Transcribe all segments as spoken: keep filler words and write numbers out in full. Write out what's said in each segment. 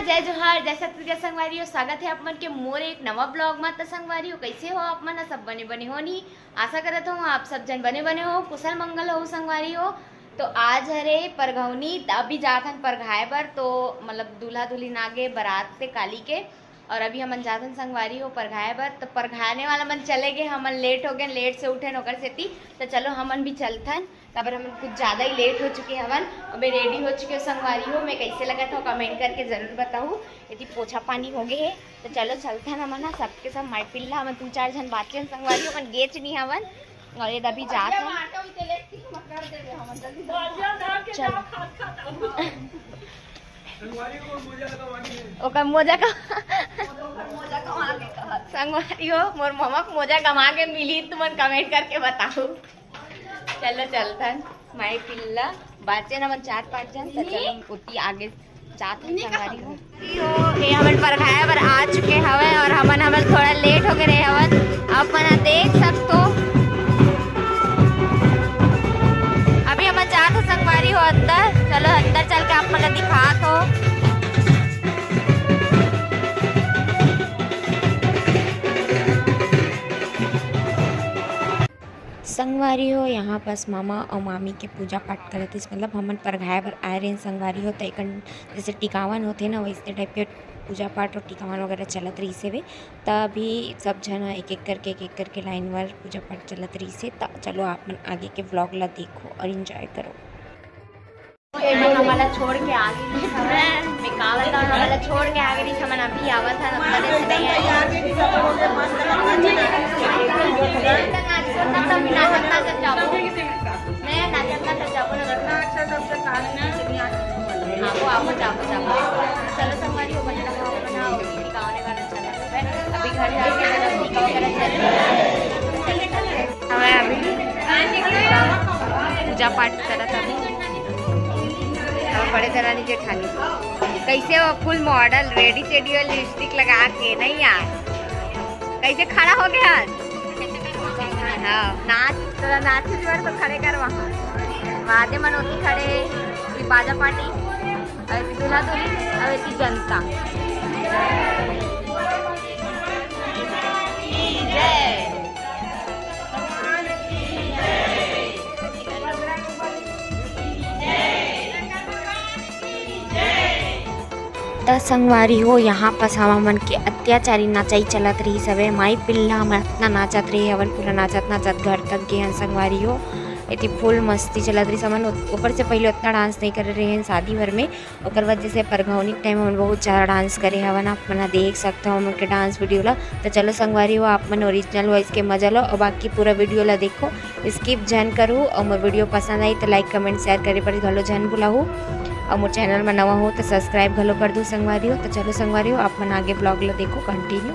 जय जोहार, जय छत्तीसगढ़ संगवारी हो, स्वागत है आप मन के मोर एक नवा ब्लॉग में। तो संगवारी हो, कैसे हो आप मन? सब बने बने हो नी? आशा करत हूँ आप सब जन बने बने हो, कुशल मंगल हो संगवारी हो। तो आज हरे परघौनी, त अभी जात हन परघाए बर। तो मतलब दूल्हा दुल्हिन आगे बरात से काली के, और अभी हमन जात हन संगवारी हो परघाए बर। तो परघाने वाला मन चले गए, हमन लेट हो गए, लेट से उठे न ओकर सेती। तो चलो हमन भी चलथन, काबर हमन कुछ ज्यादा ही लेट हो चुके हवन। अबे रेडी हो चुके हो संगवारी हो, मैं कैसे लगत हो कमेंट करके जरूर बताहू। यदि पोछा पानी हो गए है, तो चलो चलथन हमन ह, सबके सब माई पिल्ला हमन तीन चार झन बाचे हन संगवारी हो, हमन गेच नहीं हवन। और ये अभी जात हन। चलो। ओकर मोजा का संगवारी हो, मोर ममा के मोजा गमा के मिली, तुमन कमेंट करके बताओ। चलो चलथन माई पिल्ला, बाचे न मन चार पाँच जन, तो चलो ओती आगे जात हन संगवारी हो। ये हमन परघाए बर आ चुके हवे और हमन, हमन थोड़ा लेट हो गए रहे हवन। आप मन देख सकतो, अभी हमन जात हो संगवारी हो अंदर। चलो अंदर चल के आप मन ला दिखात हो। संगवारी हो, यहाँ पास मामा और मामी के पूजा पाठ करत रहिस, मतलब हमन परघाए बर आए रहेन संगवारी हो, त एकन जैसे टिकावन होथे ना, वैसे टाइप के पूजा पाठ और टिकावन वगैरह चलत रहिस हवे। त अभी सब झन ह एक एक करके, एक एक करके लाइन वार पूजा पाठ चलत रहिस हे। त चलो आप मन आगे के ब्लॉग ला देखो और एंजॉय करो। हमला छोड़ के आगे रहिस हवय। मैं का बताऊं, हमला छोड़ के आगे रहिस, हमन अभी आवत हन, अब बने से नहीं आए। तब तक नाचत नाचत जाबो। मैं नाचत नाचत जाबो ना। हाँ, वो आवो, जाबो, जाबो। चलो संगवारी हो, बने रहो, बनाओ, गाँव ने वाला चला। अभी घर जाके जरा टीका वगैरह चल। हमें अभी पूजा पाठ करत अभी। और बड़े दरानी जेठानी कैसे हो, फुल मॉडल, रेडी शेडी और लिपस्टिक लगा के, नहीं यार, कैसे खड़ा हो गया? हाँ, नाच, थोड़ा नाच जुआर तो खड़े कर वहाँ। वादे मनोती खड़े, फिर बाजा पार्टी। अउ एती दूल्हा दुल्हिन, अउ एती जनता। जय। त संगवारी हो, यहाँ पस हमन मन के अत्याचारी नचाई चलत रहिस हवे। माई पिल्ला हमन अतना नाचत रहे हवन, पूरा नाचत नाचत घर तक गे हन संगवारी हो। एती फुल मस्ती चलत रहिस। हमन ओत-, ओकर से पहिले ओतना डांस नहीं करे रहे हन शादी भर में। ओकर बाद जैसे परघौनी के टाइम हमन बहुत ज्यादा डांस करे हवन, आप मन ह देख सकत हो हमन के डांस वीडियो ला। तो चलो संगवारी हो, आप मन ओरिजिनल वॉइस के मजा लो और बाकी पूरा वीडियो ला देखो, स्किप झन करू। और मोर वीडियो पसंद आई तो लाइक, कमेंट, शेयर करे बर घलो झन भुलाहू। और मोर चैनल में नवा हो तो सब्सक्राइब घलो कर दू संगवारी हो। तो चलो संगवारी हो, आप मन आगे ब्लॉग ला देखो कंटिन्यू।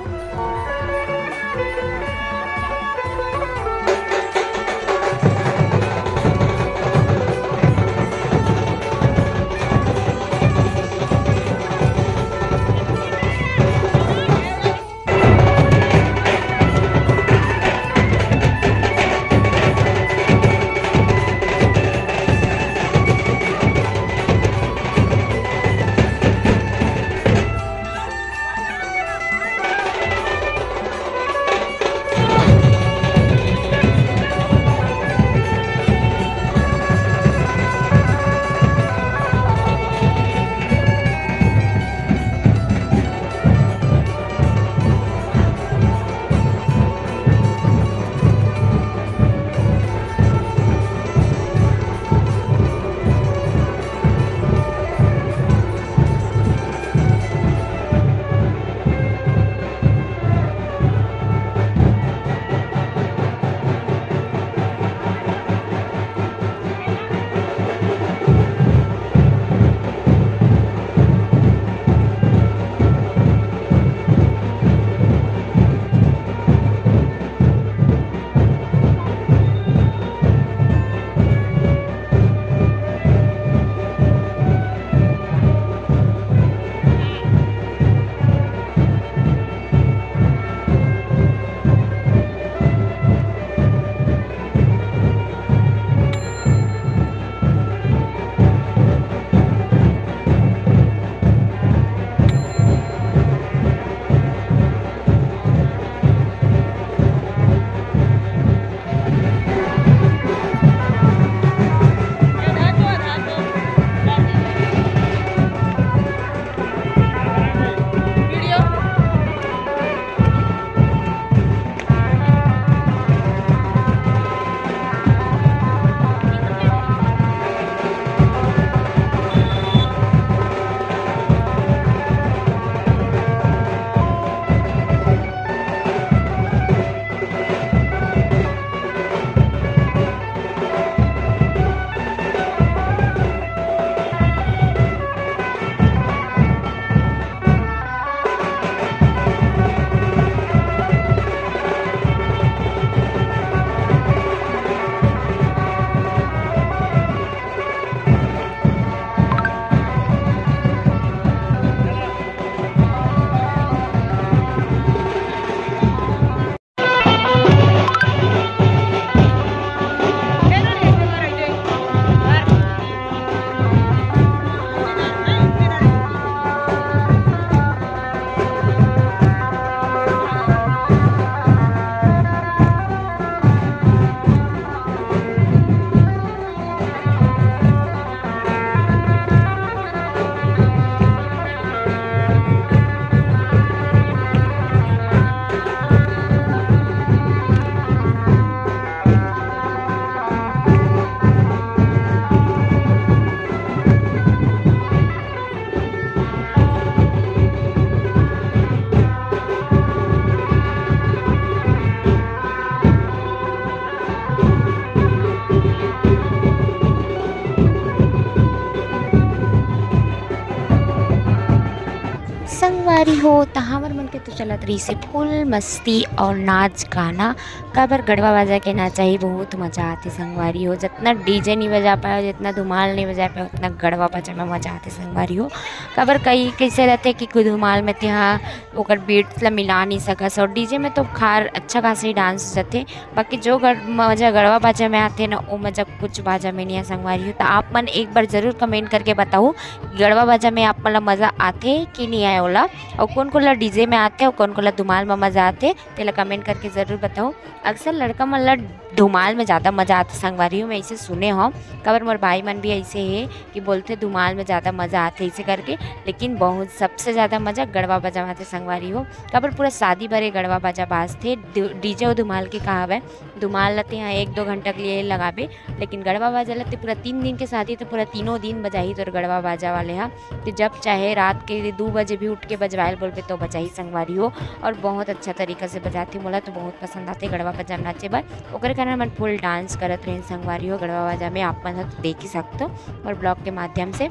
संगवारी हो, त हमर मन के तो चलत रहिसे full मस्ती और नाच गाना। काबर गड़वा बाजा के नाचा ही बहुत मजा आथे संगवारी हो। जितना DJ नहीं बजा पाए, जितना धुमाल नहीं बजा पाए, उतना गड़वा बाजा में मजा आथे संगवारी हो। काबर कई कैसे रहते कि कोई धुमाल में तेहा ओकर beats ला मिला नहीं सकस, और DJ में तो खार अच्छा खासा ही dance हो जाथे, बाकी जो गड़-, मजा गड़वा बाजा में आथे ना, वो मजा कुछ बाजा में नहीं है संगवारी हो। तो आप मन एक बार जरूर comment करके बताओ, गड़वा बाजा में आप मन ला मजा आथे कि नहीं आए ओला, और कौन कौन ला DJ में आथे और कौन कौन ला धुमाल में मजा आथे, तेला comment करके जरूर बताओ। अक्सर लड़का मन ला धुमाल में ज़्यादा मजा आथे संगवारी हो, मैं इसे सुने हूँ, काबर मोर भाई मन भी ऐसे है कि बोलथे धुमाल में ज़्यादा मजा आथे इसे करके, लेकिन बहुत सबसे ज़्यादा मजा गड़वा बाजा में आथे संगवारी हो। काबर पूरा शादी भरे गड़वा बाजा बाजथे, दु-, DJ और धुमाल के का हवय, धुमाल ला तेहा एक दो घंटा के लिए लगाबे, लेकिन गड़वा बाजा ला ते पूरा तीन दिन के शादी, तो पूरा तीनों दिन बजाही तोर गड़वा बाजा वाले हा। तो जब चाहे रात के दू बजे भी उठ के बजवाए ल बोलबे तो बजाही संगवारी हो, और बहुत अच्छा तरीका से बजाथे। मोला तो बहुत पसंद आथे गड़वा बाजा नाचे बर, ओकर कारण हमन full dance करत रहेन संगवारी हो गड़वा बाजा में। आप मन ह तो देख ही सकथो मोर vlog के माध्यम से।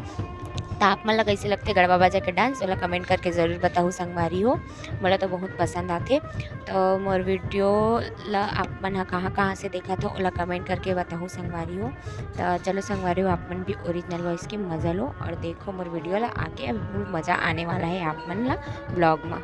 त आप मन ला कैसे लगथे गड़वा बाजा के dance, ओला comment करके जरूर बताहू संगवारी हो। मोला तो बहुत पसंद आथे। तो मोर video ला आप मन ह कहाँ कहाँ से देखत हो, ओला comment करके बताहू संगवारी हो। तो चलो संगवारी हो, आप मन भी original voice के मजा लो और देखो मोर video ला आगे, अभी full मजा आने वाला है आप मन ला vlog में।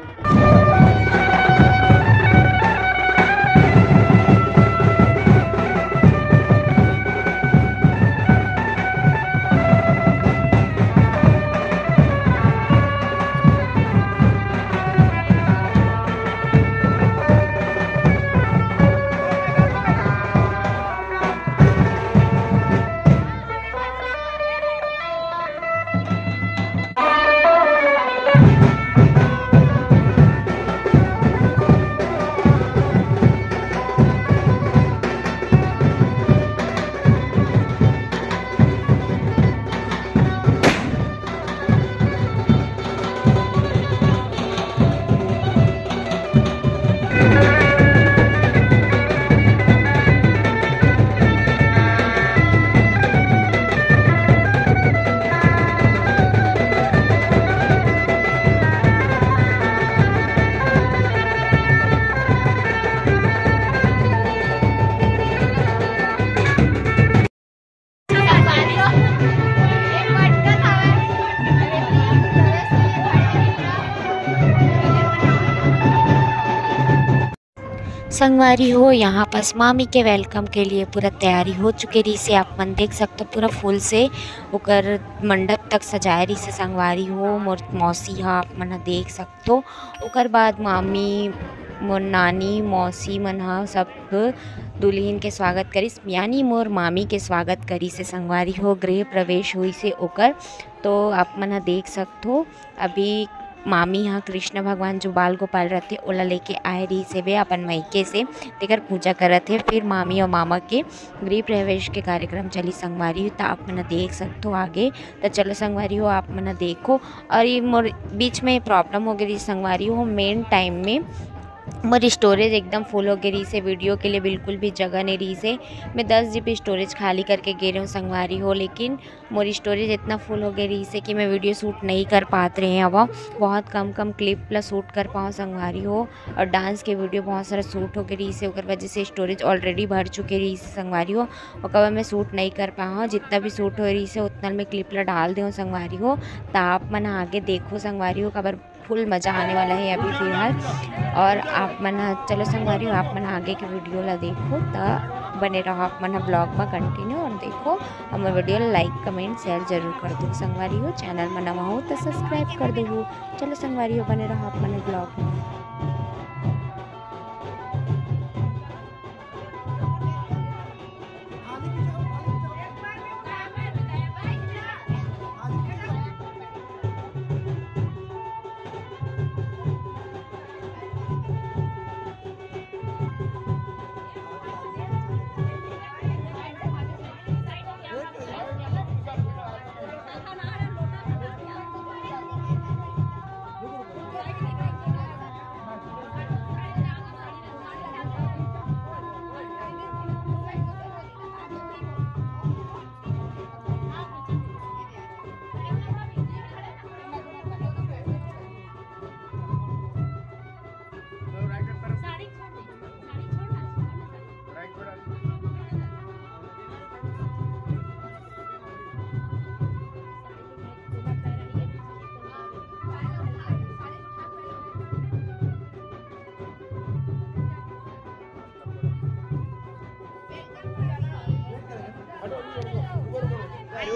संगवारी हो, यहाँ पास मामी के welcome के लिए पूरा तैयारी हो चुके रहिसे। आप मन देख सकते हो, पूरा फूल से ओकर मंडप तक सजाए रहिसे। संगवारी हो, मोर मौसी हा, आप मन ह देख सकते हो। ओकर बाद मामी, मोर नानी, मौसी मन ह सब दुल्हिन के स्वागत करिस, यानी मोर मामी के स्वागत करिसे संगवारी हो। गृह प्रवेश हुई से ओकर, तो आप मन ह देख सकथो, अभी मामी ह कृष्ण भगवान जो बाल गोपाल रथे, ओला लेके आए रहिस हवे अपन मइके से, तेकर पूजा करत हे। फिर मामी और मामा के गृह प्रवेश के कार्यक्रम चली संगवारी, त आप मन ह देख सकथो आगे। त चलो संगवारी हो, आप मन ह देखो। और ये मोर बीच में problem हो गई रही संगवारी हो, main time में मोर storage एकदम full हो गई रही से, video के लिए बिल्कुल भी जगह नहीं रही से। मैं दस GB storage खाली करके गे रही हूँ संगवारी हो, लेकिन मोर storage इतना full हो गई रही से कि मैं video shoot नहीं कर पात रहे हवा। बहुत कम कम clip ला shoot कर पाऊँ संगवारी हो, और dance के video बहुत सारा shoot हो गई रही से, ओकर वजह से storage already भर चुके रही से संगवारी हो, ओकर बाद मैं shoot नहीं कर पाऊँ। जितना भी shoot हो रही से उतना मैं clip ला डाल देऊँ संगवारी हो, त आप मन आगे देखो संगवारी हो, काबर full मजा आने वाला है अभी फिलहाल। और आप मन ह, चलो संगवारी हो, आप मन आगे के video ला देखो, त बने रहो आप मन ह vlog में continue और देखो। हमर video ला like, comment, share जरूर कर दो संगवारी हो। Channel में नवा हो तो subscribe कर दो। चलो संगवारी हो, बने रहो आप मन vlog में।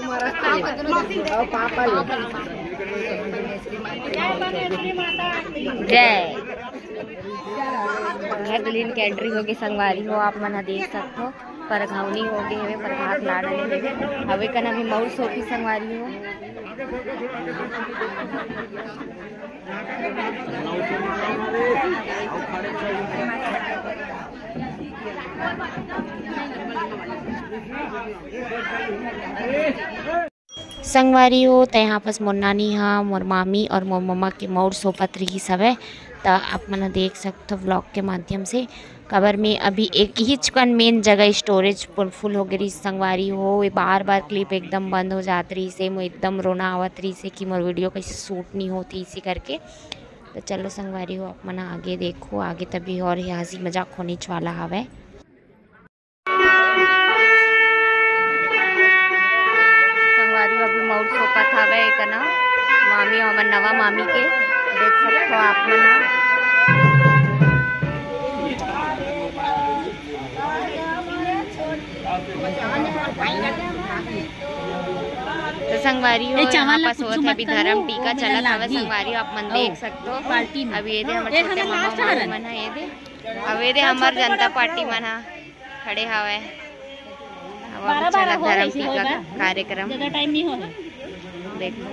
जय। घर दुल्हन के एंट्री होगे संगवारी हो, आप मन ह देख सकथो। परघौनी होगे हवे, परघात ला डले हवे। अब एकन अभी मउर सोपी संगवारी हो। संगवारी हो, त यहाँ पास मोर नानी हा, मोर मामी और मोर ममा के मउर सोपत रहिस हवय। त आप मन ह देख सकथो vlog के माध्यम से, काबर में अभी एक ही चुकन main जगह storage full हो गे रहिस संगवारी हो। ये बार बार clip एकदम बंद हो जात रहिस हे, मोर एकदम रोना आवत रहिस हे कि मोर video कइसे shoot नहीं होत हे इसी करके। तो चलो संगवारी हो, आप मन आगे देखो, आगे तभी और ही हंसी मजाक होने वाला हवय। संगवारी हो, अभी मउर सोपत हवय एकन मामी, हमर नवा मामी के देख सकथो आप मन ह। तो संगवारी हो, ए, चावल यहाँ ला पास कुछ होत हे मत अभी करो, धर्म टीका वो मेरा चलत हवय लागी। संगवारी हो, आप मन ओ, देख सकथो। पार्टी में। अभी ये दे हमर ए, छोटे हमें मामा last मामी हरन। मन ह, ये दे। अब ये दे हमर जनता पार्टी मन ह खड़े हवय। अब अभी बारह बारह चलत हो धर्म रही टीका होएगा। कार्यक्रम। ज्यादा टाइम नहीं हो रहा। देख लो।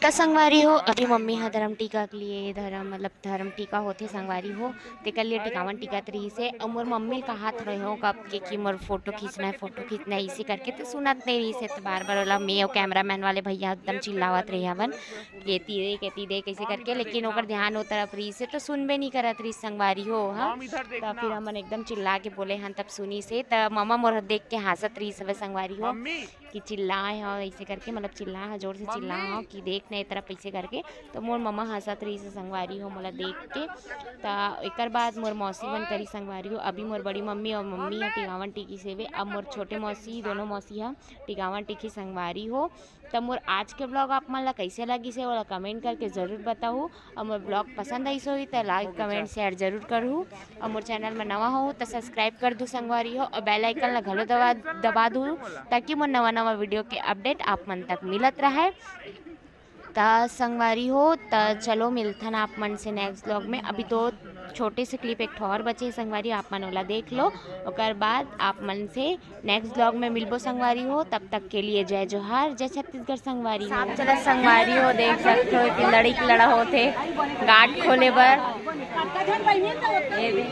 त संगवारी हो, अभी मम्मी ह धर्म टीका के लिए, धर्म मतलब धर्म टीका होथे संगवारी हो, तेकर लिए टिकावन टिकत रहिस हे। अउ मोर मम्मी ल कहात रहे हो कब के कि मोर फोटो खींचना है, फोटो खींचना है, इसी करके तो सुनत नहीं रहिस हे। तो बार बार ओला मैं अउ cameraman वाले भैया एकदम चिल्लावत रहे हवन, "केती दे, केती दे," कैसे करके, लेकिन ओकर ध्यान ओ तरफ रहिस हे, तो सुनबे नहीं करत रहिस संगवारी हो। हाँ, तो फिर हमन एकदम चिल्ला के बोले हन, तब सुनिस हे। त ममा मोर देख के हंसत रहिस हवे संगवारी हो। कि चिल्लाए हव ऐसे करके, मतलब चिल्लाए हव, जोर से चिल्लाए हव कि देख न ए तरफ ऐसे करके। तो मोर ममा हंसत रहिस हे संगवारी हो मोला देख के। त एकर बाद मोर मौसी मन करी संगवारी हो, अभी मोर बड़ी मम्मी और मम्मी ह टिकावन टिकिस हेवे, अब मोर छोटे मौसी, दोनों मौसी ह टिकावन टिकी संगवारी हो। त मोर आज के vlog आप मन ला कैसे लगिस हे, ओला comment करके जरूर बताहू। और मोर vlog पसंद आइस होही त like, comment, share जरूर करहू। और मोर channel में नवा हो त subscribe कर दू संगवारी हो, और bell icon ला घलो दबा, दबा दू, ताकि मोर नवा नवा video के update आप मन तक मिलत रहे। त संगवारी हो, त चलो मिलथन आप मन से next vlog में। अभी तो छोटे से clip एक ठो और बचे हे संगवारी, आप मन ओला देख लो, ओकर बाद आप मन से next vlog में मिलबो संगवारी हो। तब तक के लिए जय जोहार, जय छत्तीसगढ़ संगवारी हो। चला संगवारी हो, देख सकते हो कि लड़ी के लड़ा होथे गांठ खोले बर। ये दे।